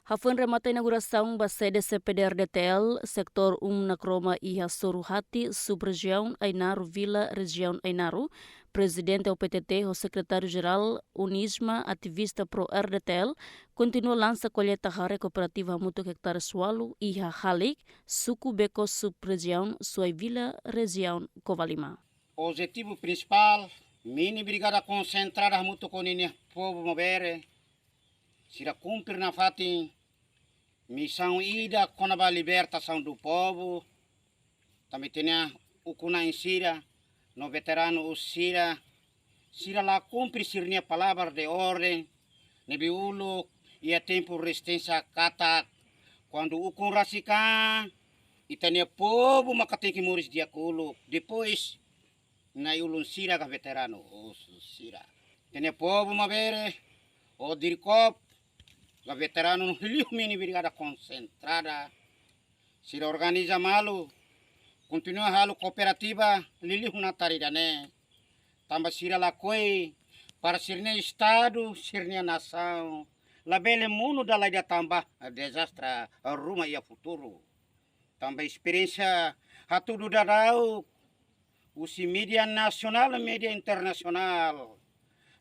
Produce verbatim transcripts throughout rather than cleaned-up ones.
Hafoin remata inaugurasaun ba sede C P D R D T L, setór um Nakroma iha Soruhati, sub-rejiaun Ainaro Vila, rejiaun Ainaro, Prezidente O P T T ho Sekretáriu Jerál UNISMA, ativista pró-R D T L, kontinua lansa kolleita hare kooperativa hamutuk ektares ualu iha Halik, suku Beko, sub-rejiaun Suai Vila, rejiaun Covalima. Objetivu prinsipál, mini brigada konsentrada hamutuk ho ninia povu maubere, sira kumpre nafatin misaun ida kona-ba libertação do povo. Tanba ita-nia ukun-na'in sira no veteranu sira, sira la kumpre sira-nia palavra de ordem ne'ebé uluk iha tempu rezisténsia katak, kuandu ukun rasik an, ita-nia povu maka tenke moris di'ak uluk. Depois, na'i-ulun sira ka veteranu, osu sira. Ita-nia povu maubere, o Dirkop, ka veteranu no liuliu mini brigada konsentrada. Sira organiza malu, kontinua halo kooperativa, liuliu natar ida-ne'e. Tanba sira lakohi para sira-nia estadu, sira-nia nasaun labele monu dala ida tanba dezastre ruma iha futuru. Tanba esperiénsia hatudu daudaun husi média nasionál, média internasionál.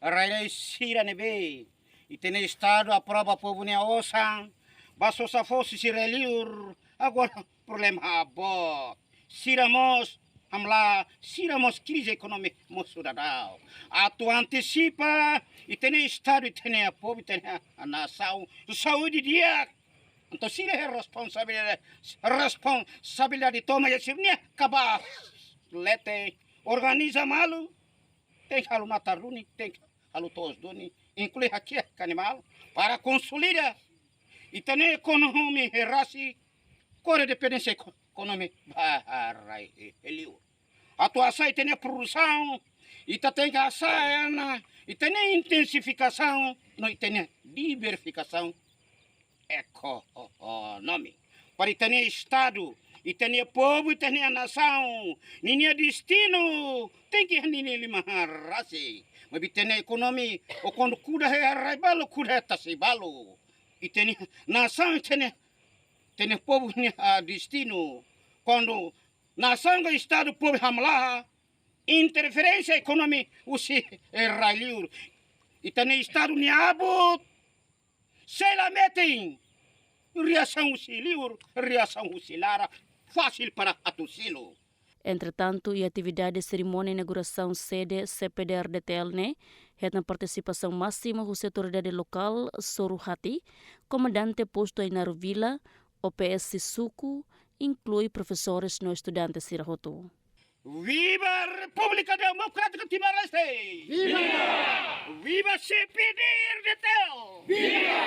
Rai-liur sira ne'ebé ita-nia estadu aprova povu nia osan, ba sosa fosi sira liur, agora problema boot. Sira mós hamlaha, sira mós krize ekonómika mosu daudaun. Atu antisipa, ita-nia estadu, ita-nia povu, ita-nia nasaun, saúde di'ak. Entaun sira iha responsabilidade, responsabilidade toma iha sira-nia kabaas. Leten, organiza malu, tenke halo natar duni, tenke halo to'os duni, inklui hakiak animál, para konsolida ita-nia ekonomia rasik, kore dependénsia eko-, ekonomia ba rai-liur. Atu hasa'e ita-nia produsaun, ita tenke hasa'e ona ita-nia intensifikasaun no ita-nia diversifikasaun ekonomia. Para ita-nia estadu, ita-nia povu, ita-nia nasaun, ninia destinu tenke iha ninia liman rasik. Maibé ita-nia ekonomia, o kuandu kuda iha rai balu, kuda iha tasi balu. Ita-nia nasaun, ita-nia, ita-nia povu nia, ah, destinu. Kuandu nasaun ka estadu povu hamlaha, interferénsia ekonomia husi, eh, rai-liur. Ita-nia estadu nia abut, sei la metin, reasaun husi liur, reasaun husi laran, fasil para atu selu. Entretantu, iha atividade serimónia inaugurasaun sede C P D R D T L ne'e, hetan partisipasaun másima husi autoridade lokál Soruhati, komandante postu Ainaro Vila, O P S suku, inklui profesores no estudante sira hotu. Viva República Democrática Timor-Leste! Viva! Viva C P D R D T L! Viva!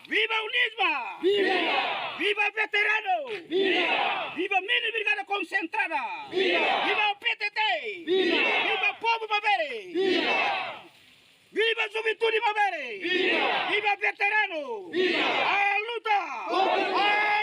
Viva UNISMA! Viva! Viva veteranu! Viva! Viva mini brigada konsentrada! Viva! Viva O P T T! Viva! Viva povu maubere! Viva! Viva juventude maubere! Viva! Viva veteranu! Viva! A luta! Continua! A